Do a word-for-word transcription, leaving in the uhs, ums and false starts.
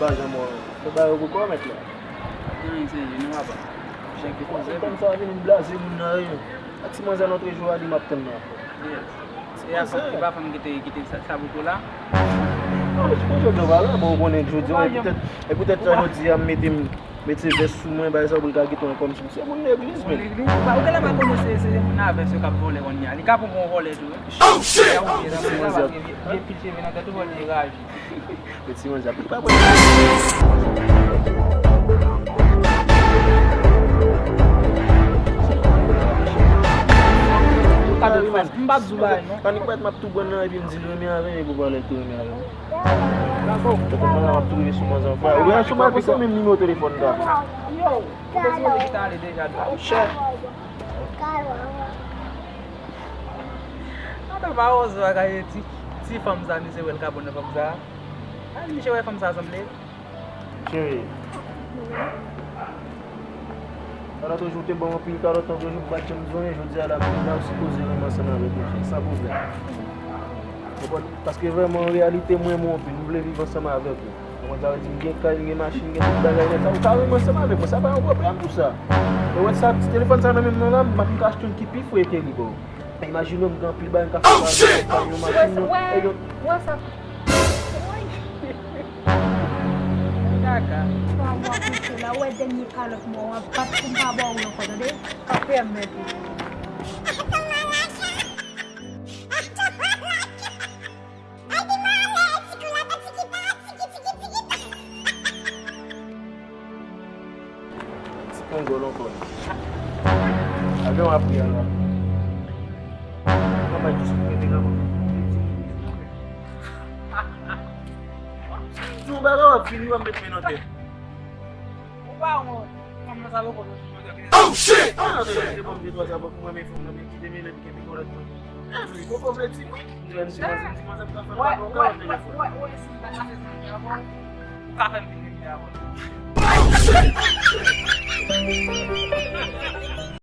Lajan mwen, fè bagay yo pou kò mèt la. Gen anyen serye non papa. Chèk depoze. Tann sa vin blaze moun nan wi. Ak ti manzè lòt jou a di m ap tann nan. Yes. E a fanm ki pa fanm ki te ki te sa sa pou kou la. Non, men se konsa yo pale, bon, ou konnen jodi a, e poutèt, e poutèt sa jodi a m mete m mete vès sou mwen, bagay sa pou l ka kite mwen kòmsi m se moun legliz, men. Legliz, ou pa, ou genlè pa konnen se se moun nan vès yo k ap vòlè kounye a. Li ka pran pou yon vòlè tou, wi. Oh shit! Vye pil cheve nan tèt ou, vòlè raje. Peti manzè ap pa pran. M p ap di w bagay non. Panik mèt m ap tou pran nan epi m di l renmen avè m epi w pale l tou renmen avè m. Dakò. Mwen ap tou rive sou manzè anfwa. Ou gen sou mwen pou se menm nimewo telefòn ta. Yo, ou te sipoze kite ale deja dwa. Monchè. Ata pa oze bagay ti ti fanm sa misye wè l ka bon nan fanm sa. Ay, misye wè fanm sa sanble. Cheri. Kalòt ou te bon anpil, kalòt ou toujou bat janm zonye, jodi a la m la ou sipoze renmen ansanm avèk mwen, san pwoblèm. Konprann? Paske vrèman, an reyalite, mwen renmen w anpil, m vle viv ansanm avèk ou. Konprann sa vle di, m gen kay, m gen machin, m gen tout bagay nèt la, ou ka renmen ansanm avèk mwen, sa pa yon pwoblèm pou sa. E wè sa, ti telefòn sa nan men m nan la, m ap ka achte youn ki pi fre ke li ba w. Imajine w, m gen anpil bagay m ka fè avèk yon machin, non. E yon... Wè sa. Kaka. Pa w ap kouche la, wè dènye kalòt mwen, w ap bat pou m pa ba w ankò, tande? Pa pèmèt ou. Ti pangòl ankò. Adan w ap ri a la. Mwen pa jis pou mete nan mwen. Di yon bagay w ap vini w ap met men nan tèt. Ou pa wont. Fanm nan sa poko nan sou mwen. Oh shit! Ah, non, non, se bon, de twa sa poko mwen men fanm nan men kite men lè m kenbe kolèt mwen. Ah, li poko vle di mwen. Mwen di mwen se ti manzè m ka fè l pa bon kò nan telefòn. Ou ka fè m vin revyen avè w. Oh shit!